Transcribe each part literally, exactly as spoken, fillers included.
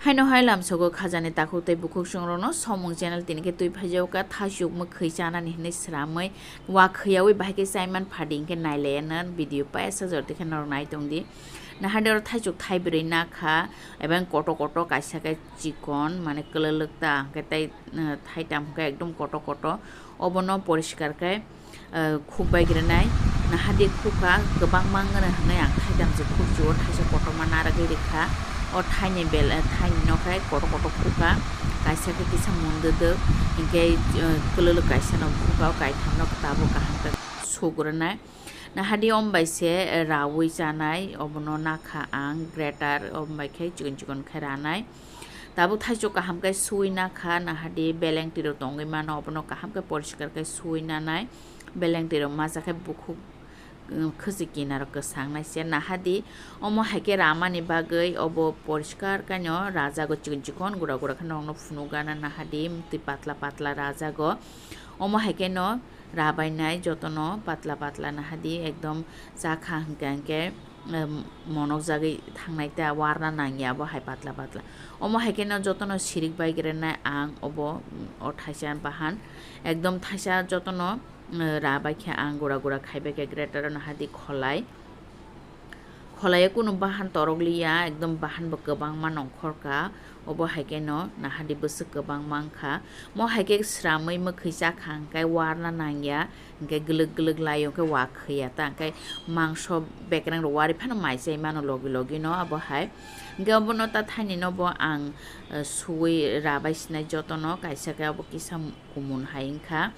Haino hai lamsogo khajani takhuk tei bukhuk songrokno Somung channel tini khe twi phaijago kha, thaichuk mwkhwi chanani hinwi sramwi wa khwiyawi bahai khe chaiman phadi hinkhe nailaiya nw video paisa jor tikhe norok nai tongdi. Nahadi oro thaichuk thaibrwi nakha, eba koto koto kaisa khe chikon mane kwlwlwk ta hinkhe tei, uh, thaitam hinkhe ekdom koto koto, obono poriskar khe ah, khukbai gwnai. Nahadi khukha kwbangma wngno hwnwi ang thaidamjik khukjio, thaisa kotorma narwgwi rwkha. O thaini bel-, ah, thaini no khe kotor kotor khukha. Kaisa khe kisa mundwdwk, hinkhe, ah, kwlwlwk kaisa no khukha, o kaithamno tabuk kaham khe suk rwnai. Nahadi om bai se, eh, raui chanai, obono nakha ang grater, om bai khe chikon chikon khe ranai. Tabuk thaichuk kaham khe suwi nakha, nahadi beleng tiro tongwi mano, obono kaham khe poriskar khe suwi nanai. Beleng tiro masa khe bukhuk, um, khwchik kinaro kwsang nai se nahadi. Omo hai khe ramani bagwi obo poriskar kaino rajago chikon chikon gura gura khe norokno phunukgana nahadi, twi patla patla rajago. Omo hai khe no rabainai jotono patla patla nahadi ekdom chakha hinkhe hinkhe, um, monok jagwi thangnai ta warna nangya bo hai patla patla. Omo hai khe no jotono sirik bai grenai ang obo, um, o thaisa bahan ekdom thaisa jotono, um, rabai khe ang gura gura khaibai khe grater o nahadi kholai. Kholai o kunu bahan torok liya, ekdom bahan bo kwbangma nongkhorkha. Obo hai khe no nahadi bwswk kwbangma wngkha. Mo hai khe sramwi mwkhwi chakha hinkhe warna nangya, hinkhe gwlwk gwlwk laio hinkhe wa khwiya ta, hinkhe mangso bekereng rok wari phano mai chai mano logi logi no abo hai. Hinkhe obono ta thaini no bo ang, eh, suwi rabai sinai jotono, kaisa khe abo kisa kumun hai wngkha.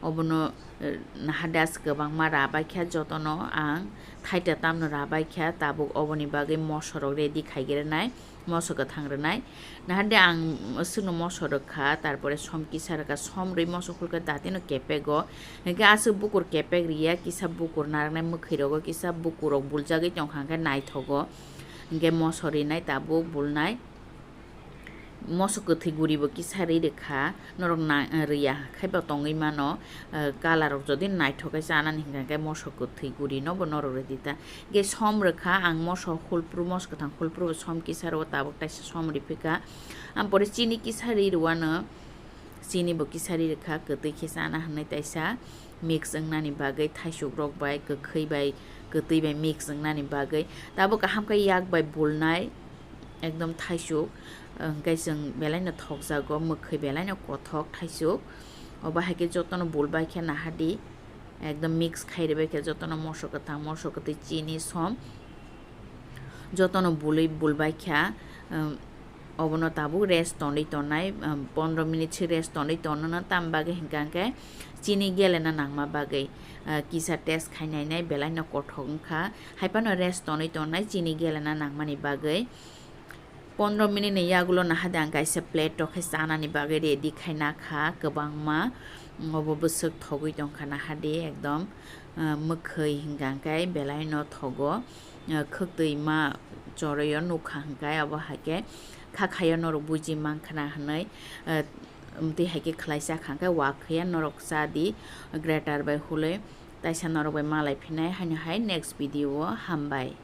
Obono, eh, nahadi as kwbangma rabai kha jotono ang thaita tamno rabai kha, tabuk oboni bagwi mosorok ready khai grenai, moso kwthang rwnai. Nahadi ang aswkno moso rwkha, tarpore som kisa rwkha, som rwi moso khulkhe datino kepego. Hinkhe aswk bukur kepek riya, kisa bukur narwknai mwkhwi rogo, kisa bukurok buljagwi tongkha hinkhe naithogo. Hinkhe moso rinai tabuk bulnai. Moso kwthwi guribo kisa ri rwkha, norok na-, rwya khaibo tongwi mano, eh, colour rok jodi naithok khe chanani hinkha khe moso kwthwi guri no bo norok rwdi ta. Ge som rwkha ang moso hulpru, moso kwthang hulpru bo som kisa rwo tabuk taisa som riphikha. Ampore chini kisa ri rwano, chini bo kisa ri rwkha kwtwi khe chana hinwi taisa. Mix wngnani bagwi thaisuk rok bai, kwkhwi bai, kwtwi bai mix wngnani bagwi. Tabuk kaham khe yak bai bulnai, ekdom thaisuk, hwnkhe chwng belai no thokjago, mwkhwi belai no kothok thaisuk. Obo hai khe jotono bulbai khe nahadi, ekdom mix khai rwbai khe jotono moso kwthang, moso kwtwi, chini, som. Jotono bului bulbai kha, um, obono tabuk rest tonwi tonai, um, pondro minute se rest tonwi tonno, tam bagwi hinkha khe chini gelena nangma bagwi, uh, kisa test khai nainai, belai no kothok wngkha, hai phano rest tonwi tonai chini gelena nangmani bagwi. Pondro minute ni yagulo nahadi ang kaisa plate o khe chanani bagwi ready khai nakha kwbangma, obo bwswk thogwi tongkha nahadi ekdom, uh, mwkhwi hinkha khe belai no thogo. Ah, khwktwi ma chorwi o nukha hinkhe abo hai khe kha khaio norok buji mankha na hinwi, ah, twi hai khe khlai cha kha hinkhe wa khwiya norok cha di grater bai hulwi taisa norok bai malai phinai haino hai next video o hambai.